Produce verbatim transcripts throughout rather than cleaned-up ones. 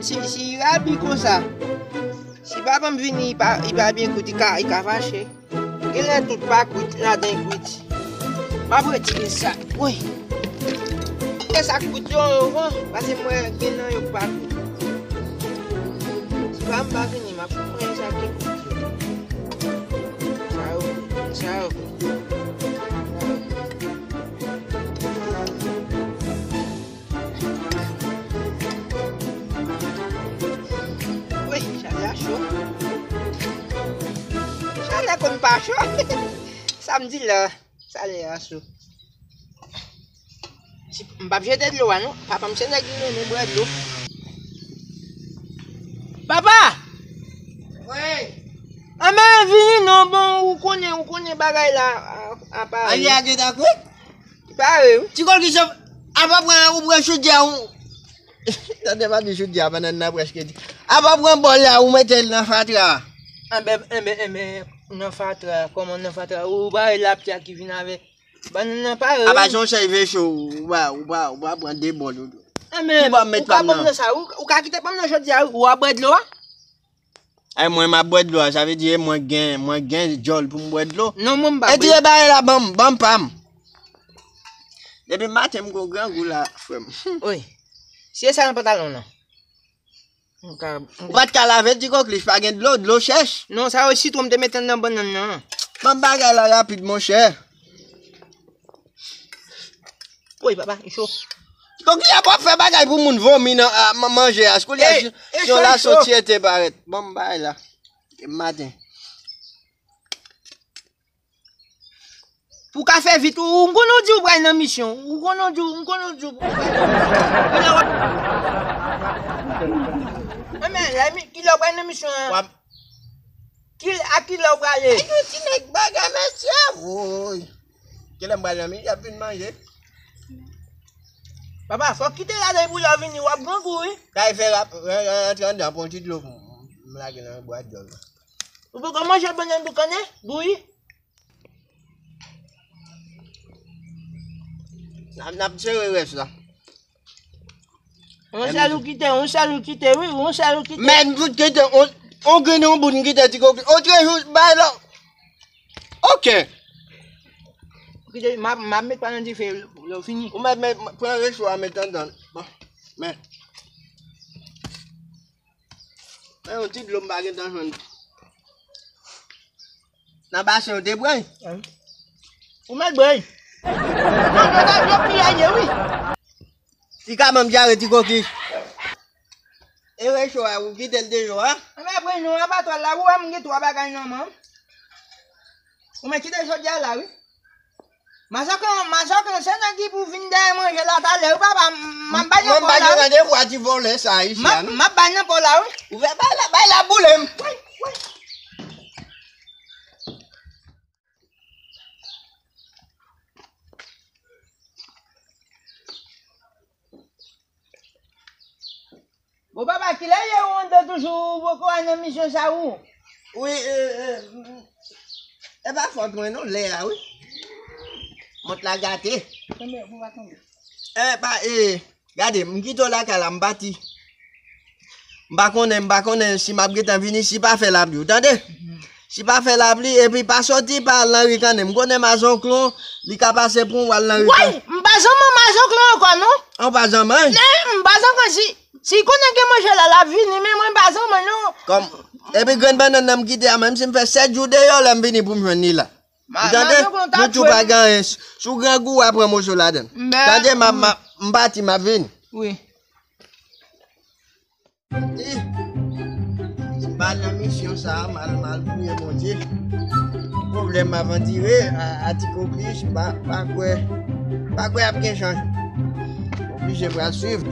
Si, si Rabi konsa, si papa m vini, li pa, li pa byen kwit, li ka, li ka fache. Genlè tout pa kwit, ladan kwit. M ap retire sa. Woy. E sa k kwit yo, yo bon, paske mwen gen nan yo k pa kwit. Si pa m pa vini, m ap pran sa ki kwit yo. Sa yo, sa yo. Wi, chalè a cho. Chalè konn pa cho. Sa m di la, chalè a cho. Si, m p ap jete dlo a non. Papa m se nèg li renmen bwè dlo. Papa! Wi. Anben vini non, bon, ou konnen, ou konnen bagay la, a, apa. Ayi a gen ta kwit? Pare wi. Ti kòl ki chòf, apa pran ou pran chodyè a ou. Tande pa di chodyè a, bannann nan prèske di. Apa pran bòl la ou mete l nan fatra. Enben, enben, enben, nan fatra, kòman nan fatra? Ou bare lapli a ki vin avè bannann nan pare. Apa se yon chèy vecho, ou pa, ou pa, ou pa pran de bòl ou. Enben, ou pa met ou ka pa m nan sa, ou, ou ka kite pa m nan chodyè a, ou a bwè dlo a? Ay, mwen m ap bwè dlo a, sa vle di e mwen gen, mwen gen djòl pou m bwè dlo. Non, mwen m pa bwè. Retire bagay la, ban m, ban m pa m. Depi maten m gon grangou la, frè m. Wi. Si e sa nan pantalon nan. Ou pa t ka lave ti koklich, pa gen dlo, dlo chèch. Non, sa yo sitwon m te mete nan bannann nan. Ban m bagay la rapid, monchè. Woy, papa, e cho. Donk, li ap ap fè bagay pou moun vomi nan, a, man-, manje a. Koulye a, si, e si yon cho, e lason cho. Tiyete parèt. Ban m bay la. Maten. Pou ka fè vit, ou, ou konnen w di w pral nan misyon. Ou konnen w di w, ou konnen w di w pral nan misyon. Enben, kilè w pral nan misyon an? Ki, a kilè w prale? Ay, yon ti nèg bagay, mesye. Woy. Kilè m pral nan misyon? Y ap vin manje. Papa, fòk kite ladan pou lè w vini, w ap grangou, wi. Kay fè rap, ran-, ran-, rantre anndan, pran ti dlo pou m, m lage nan bwat djòl la. Ou poko manje bannann boukannen, bouyi? N ap, n ap sere rès la. Yon sèl ou kite, yon sèl ou kite, wi, yon sèl ou kite. Men, m fout kite, on, on grenn yon bout, m kite ti koki. Otrejou, bay la. Ok. Kite, m ap, m ap met pa nan dife, lè w fini. Ou mèt, mèt, pran recho a, met anndan. Bon, men. Men, yon ti dlo m pa gentan jwenn. Nan basen, ou te pran? Wi. Ou mèt bwè. Nan, nan, nan, dlo pi a ye, wi. Ti ka ban m dyare ti kokich. E recho a, ou kite l deyò a? Anben, pran non, abatwa la, ou wè m gen twa bagay nan men m. Ou mèt kite jodi a la, wi. Mazòk lan, mazòk lan, se nèg ki pou vin dèyè manje la talè, wi, papa, m, m ap bay nan po la, wi. Mwen pa gen randevou a ti vòlè sa, isi a, non. M ap bay nan po la, wi. Ou fè bay la, bay la boule m. Woy, woy. Bon, papa, kilè ye ou anndan toujou, ou poko al nan misyon sa ou? Wi, e, e, e pa fòt mwen non, lè a, wi. Mont la gate. Tonbe, ou va tonbe. E, pa, e, gade, m kite w lakay la, m pati. M pa konnen, m pa konnen si m ap gentan vini, si pa fè lapli, ou tande? Si pa fè lapli, epi pa soti, pa al nan ri kanne. M konnen mazonklon, li ka pase pou w al nan ri kanne. Woy, m pa zanman mazonklon ankò, non. An pa zanman? Non, m pa zanman si, si konnen gen manje la, l ap vini, men mwen pa zanman, non. Kòm, epi grenn bannann nan m kite a, menm si m fè sèt jou deyò, lè m vini pou m jwenn li la. Ou tande? Nou tou pa gen anyen. Si w grangou, w a pran moso ladann. Tande, m ap, m ap, m pati, m ap vini. Wi. Ih, m pa nan misyon sa a, m al, m al priye Bondye. Pwoblèm avantire a, a ti koklich, m pa, pa kwè, pa kwè ap gen chanjman. Oblije pral swiv.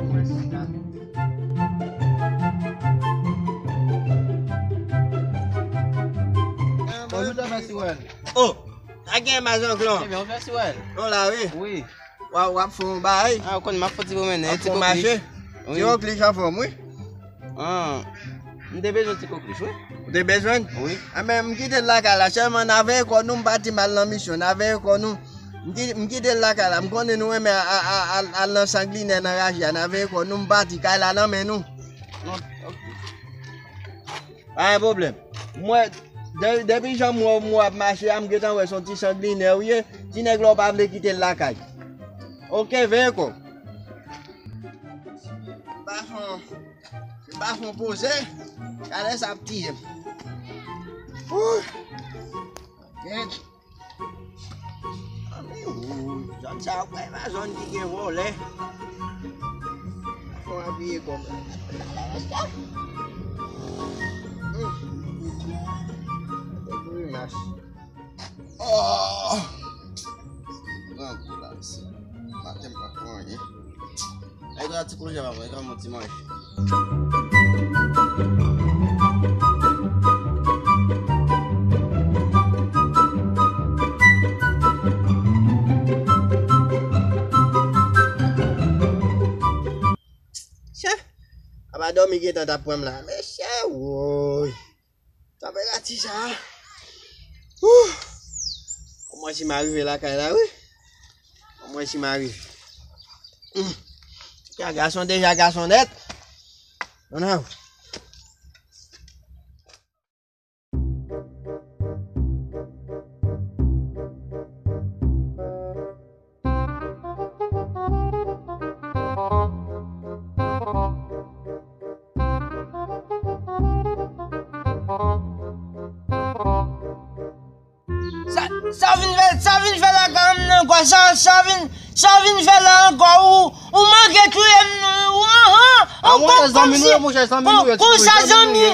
Bonjou, Tòfè Siwèl. Oh, sa gen, mazonklon? Ebyen, ou fè Siwèl? Non, la, wi. Wi. W ap, w ap fè yon bagay. A, ou konn m ap fè ti pwomennen, ti koklich. Wi. Ti koklich anfòm, wi. Ah, m te bezwen ti koklich, wi. Ou te bezwen? Wi. Anben, m kite l lakay la, sèlman n a veye kò nou, m pati m al nan misyon, n a veye kò nou. M ki-, m kite l lakay la, m konnen nou renmen a, a, a, al, al nan sanglinè, nan raje a, n a veye kò nou, m pati, kay la nan men nou. Non, ok. Pa gen pwoblèm. Mwen, de- depi jan m wè w ap mache a, m gentan wè se yon ti sanglinè ou ye. Ti nèg la ou pa vle kite l lakay. Ok, veye kò w. M pa fè yon, m pa fè yon poze. Talè sa ap tiye m. Ooh. Gen. Anmwey, zòn sa yo kwè pa zòn ki gen vòlè. Fò apiye kò m. Hum. Grimas. Oh! Grangou la, mesye. Maten m pa pran anyen. Ay, gade ti konjè, papa, e kòman ti manje. Chè, apa dòmi gentan t ap pran m la. Mesye, woy. Tanperati sa a. Ooh. Omwen si m a rive lakay la, wi. Omwen si m a rive. Hum. Ya gason deja gason nèt. Ann a ou. Sa, sa w vin fè, sa w vin fè lakay m nan ankò, sa, sa w vin, sa w vin fè la ankò, ou, ou manke touye m, ou, anhan, ou kòmsi, konsa zanmi, konsa zanmi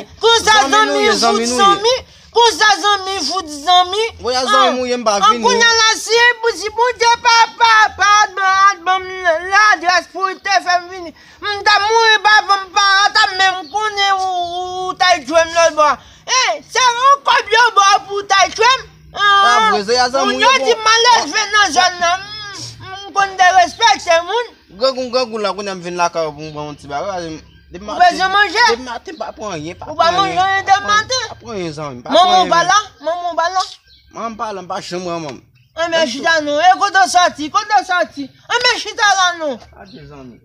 fout zanmi, konsa zanmi fout zanmi. An, kounye a la, si, si Bondye pa, pa, pa, pa ban m ladrès pou l te fè m vini, m t ap mouri, papa m pa t ap menm konnen ou, ou t al jwenn lòt bò. E, se yon kòb yo ba w pou w t al jwenn? Moun yo di m al leve nan zòn nan. M, m konn derespekte moun. Grangou, grangou la, kounye a m vin lakay ou pou m pran yon ti bagay. Ou bezwen manje? Depi maten, pa pran anyen, pa pran anyen. Ou pa manje anyen depi maten? Pa pran anyen, zanmi, pa pran anyen. Manman ou pa la? Manman ou pa la? Manman m pa la, m pa janm wè manman m. Anben chita non. E kote w sòti? Kote w sòti? Anben chita la non. Adye, zanmi.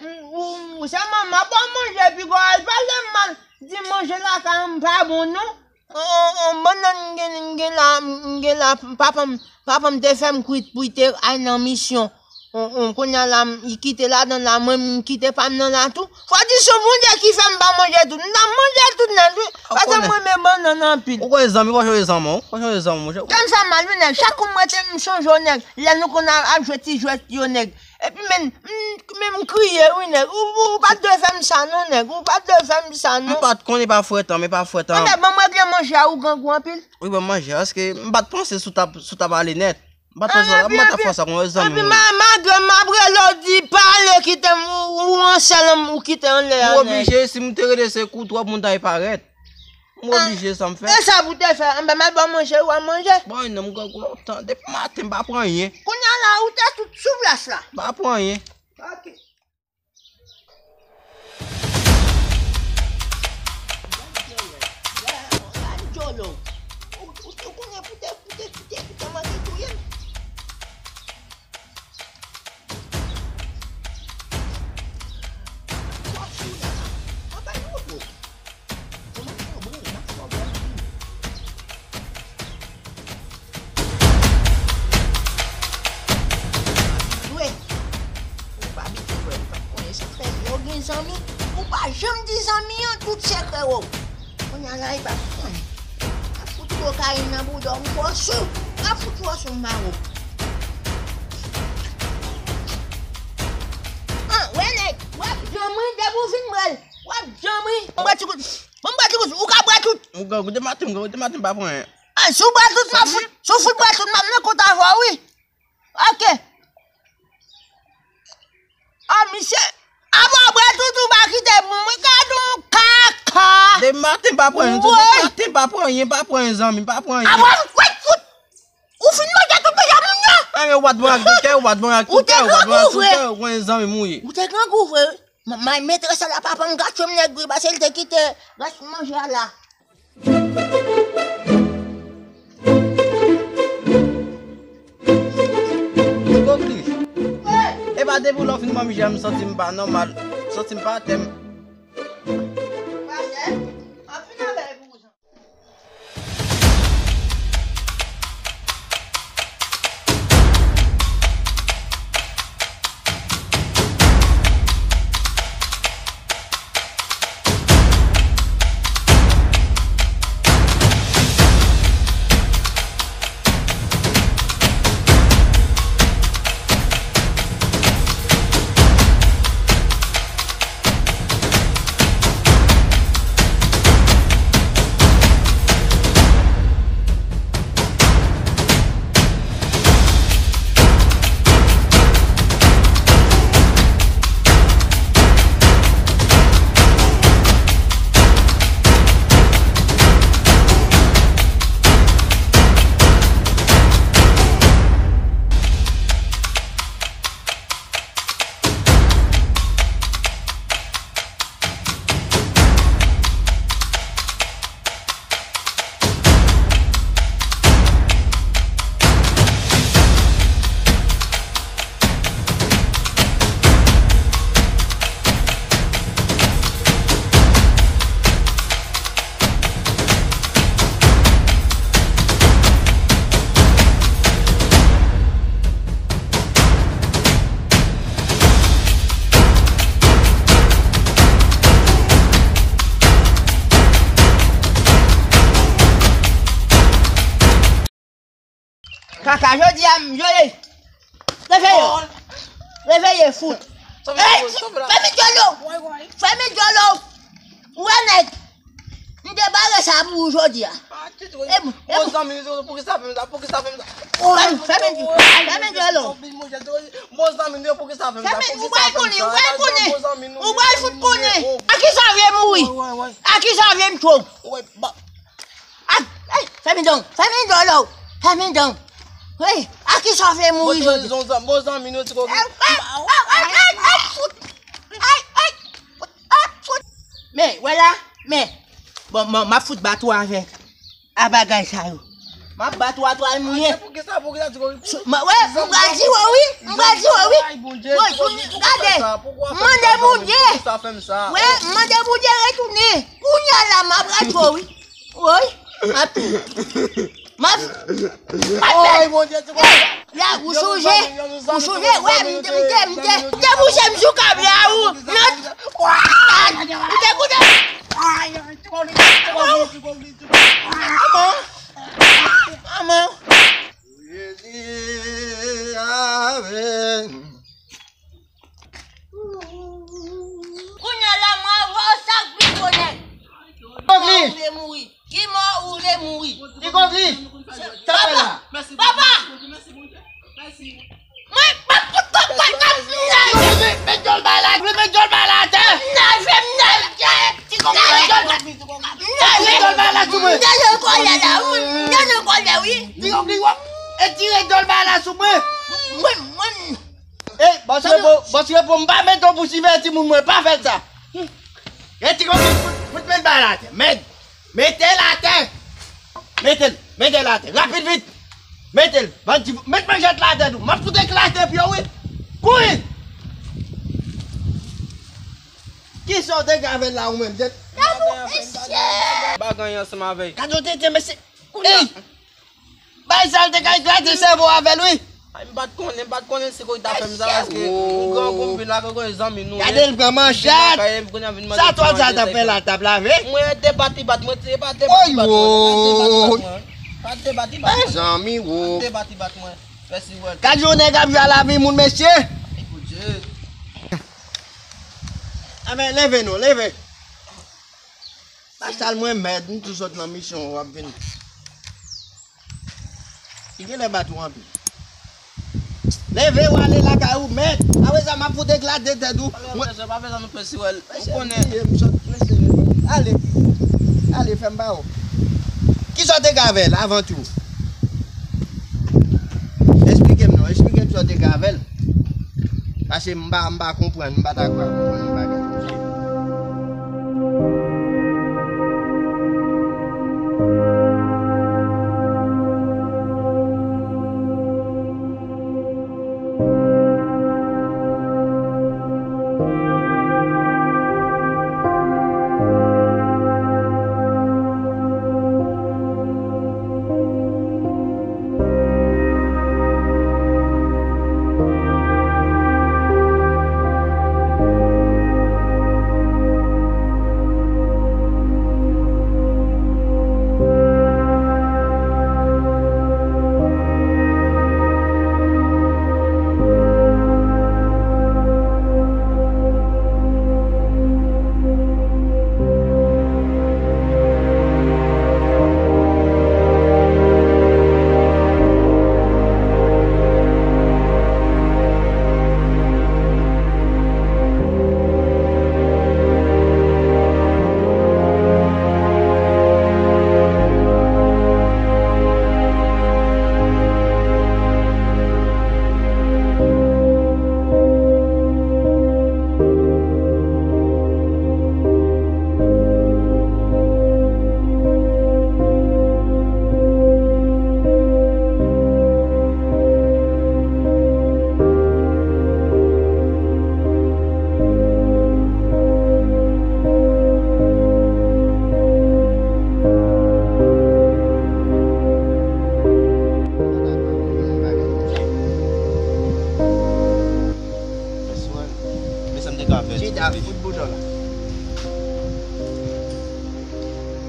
Ou, ou, se manman ba w manje, epi w al pale m mal, di manje lakay m pa bon non. On, on, on bannann m gen, m gen la, m gen la, papa m, papa m te fè m kwit pou l te al nan misyon. On, on, kounye a la, m, li kite ladan la, mwen, m kite pa m nan la tou. Fò di se Bondye ki fè m pa manje tout. M t ap manje tout nèt, wi. Paske m renmen bannann anpil. Ou konnen zanmi, ou konnen zanmi, ou konnen zanmi, monchè. Tèm sa mal, wi, nèg. Chak kou m rete, m sonje w, nèg. Lè nou konn ap, ap jwe ti jwèt yo, nèg. Epi men, m, men m kriye wi nèg. Ou, ou, ou pa t dwe fè m sa non nèg. Ou pa t dwe fè m sa non. M pa t konnen pa frèt an, men pa frèt an. Anben ban m regle manje a, ou grangou anpil. Wi, ban m manje a, paske m pa t panse si w t ap, si w t ap ale nèt. M pa t panse, m pa t ap fè sa kon zanmi. Epi ma, malgre m ap rele w di pale kite m, ou, ou ansèl m, ou kite anlè a nèg. M oblije, si m te rele se kou twòp moun ta parèt. M oblije sa m fè. E sa pou te fè? Anben m al ba w manje, w a manje. Bon, non, m grangou lontan. Depi maten, m pa pran anyen. Kounye a la, ou te tout sou plas la. M pa pran anyen. Ok. Gad djòlè. Gad djòlè. Ou, ou, ou konnen pou te, pou te, pou te, pou te manke touye m. Ou pa abitye wè, ou pa konnen sa k fè lè w gen zanmi, ou pa janm di zanmi an tout sekrè w. Kounye a la, li pa konn. M ap fout kokayin nan bouda w, m twò sou. M ap fout twò sou, m mare w. An, wè nèg, w ap janm ri depi w fin bwè l. W ap janm ri. Ban m bwè ti gout. Ban m bwè ti gout. Ou ka bwè tout. M grangou depi maten, m grangou depi maten, m pa pran anyen. An, si w bwè tout, m ap fout, si w fout bwè tout, m ap nan kont avè w, wi. Ok. Ah, misye, apa w bwè tout ou pa kite pou mwen? Gad yon kaka! Depi maten pa pran anyen, depi maten pa pran anyen, pa pran anyen, zanmi, pa pran anyen. Apa w bwè tout? Ou fin manje tout deja moun yo? Anyen, w pa t bon ak kè, w pa t bon ak tout kè, w pa t bon ak tout kè, ou konnen zanmi m ou ye. Ou te grangou vre, wi. M, m, metrès la, papa m gate m nèg wi, paske l te kite rès manje a la. Ti Goglis. Wi. Epa depi lè w fin ban m jè, m santi m pa nòmal. M santi m pa atè m. Pastè, anfin avè pou ou. Kaka, jodi a, m jodi. Reveye. Reveye, fout. Ey, fèmen dyòl ou. Fèmen dyòl ou. Ou wè nèg. M te bare sa pou ou jodi a. E bon, e bon. Bon zanmi, pou ki sa fè m sa? Pou ki sa fè m sa? Fèmen, fèmen dyòl ou. Bon zanmi, pou ki sa fè m sa? Fèmen, ou pral konnen, ou pral konnen. Ou pral fout konnen. A ki sa w vle mouri? A ki sa w vle m tchwe w? Ak, ey, fèmen dan, fèmen dan la. Fèmen dan. Ey, a ki sa w vle mouri jodi? Bon zanmi nou ti koki. Ey, ey, ey, ey, ey, fout. Ey, ey, fout, ey, fout. Men, wè la, men. Bon, m, m ap fout bat ou avèk a bagay sa yo. M ap bat ou atwa l mouye. Pou ki sa, pou ki sa ti koki? Wè, m pral di w wi, m pral di w wi. Wè, pou, gade, m mande Bondye. Wè, m mande Bondye retounen. Kounye a la, m ap rache w wi. Woy, m ap, m ap. Woy, Bondye, ti koki. La, ou sonje, ou sonje, wè, m te, m te, m te, m te bouche m sou kab la, ou, non, ou te koute. Aman, aman. Jezi avè m. Kounye a la, mwen wè w sa k pi bonè. Ki mò ou vle mouri? Ki mò ou vle mouri? Ti koki, sa fè la? Papa! Mwen, mwen fout kòk kòk kòk m nève! Met dyòl bay la, met dyòl bay la atè! M nève, m nève! Ti koki, met dyòl bay la! M nève! Met dyòl bay la sou mwen! M nève kòlè la, wi! M nève kòlè, wi! Ti koki, wap etire dyòl bay la sou mwen! Mwen, mwen, Ey, bòs repo, bòs repo, m pa mete w pou siveye timoun mwen, pa fè sa. Ey, ti koki, fout, fout met bay la atè. Mèd. Mete l atè. Mete l, mete l atè. Rapid vit. Mete l. Bandi, met manchèt la atè tou. M ap fout eklate pye w wi. Kouri. Kisa w te gen avè l la ou menm? Bagay ansanm avè l. Gade w te, te, mesye. Ey! Bay sa l te ka eklate sèvo avè l wi. Ay, m pa t konnen, m pa t konnen si kote ta fè m sa, paske m grangou m vin la, kote zanmi nou ye. Gade l pran manchèt. Sa twòp sa t ap fè la, t ap lave. Mwen te bat li bat mwen, te bat, te bat li bat mwen, te bat li bat mwen. Pa te bat li bat mwen. Zanmi wo. Te bat li bat mwen. Fè si wè. Gad yon nèg ap jwe a lavi moun, mesye. Anben, leve non, leve. Pasal mwen mèd, m tou sot nan misyon, w ap vin. Li genlè bat ou anpil. Leve w ale lakay ou, mèd. Apre sa, m ap fout eklate tèt ou. Pa fè sa, pa fè sa non, Pè Siwèl. M konnen. Ale. Ale, fè m ba w. Kisa w te gen avè l avan tou? Eksplike m non, eksplike m sa w te gen avè l. Paske m pa, m pa konprann, m pa ta kwè konprann yon bagay konsa.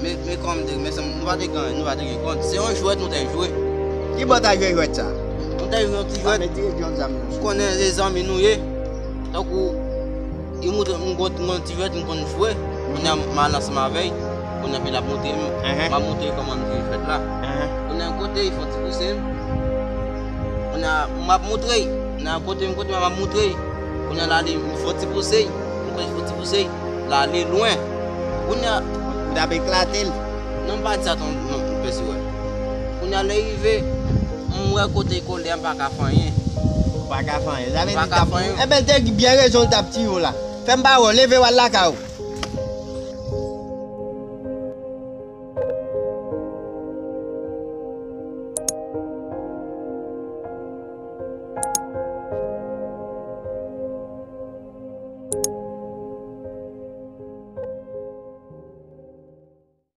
Men, men kòm te, men sa, nou pa te gen, nou pa te gen kont. Se yon jwèt nou te jwe. Ki bò ta jwe jwèt sa? Nou te jwe yon ti Pa jwèt. mete yon zam nan. Ou konnen se zanmi nou ye. Tankou, li montre m gon, gon ti jwèt m konn jwe. Kounye a m al ansanm avè l. Kounye a pi l ap montre m. Ehe. M ap montre l kòman m jwe jwèt la. Ehe. Kounye a kote, li fè yon ti pouse m. Kounye a m ap montre l. Kounye a kote m, kote m ap montre l. Kounye a l ale, m fè yon ti pouse l. M konnen fè yon ti pouse l. L ale lwen. Kounye a, Ou t ap eklate l. Non, m pa di sa, ton, non, m pèsi wè. Kounye a lè rive, m wè kote l kole a, m pa ka fè anyen. Ou pa ka fè anyen. Sa vle Pa di ka t ap. fè anyen. Enben, l te gen byen rezon l t ap tiye w la. Fè m pa wè w, leve w al lakay ou.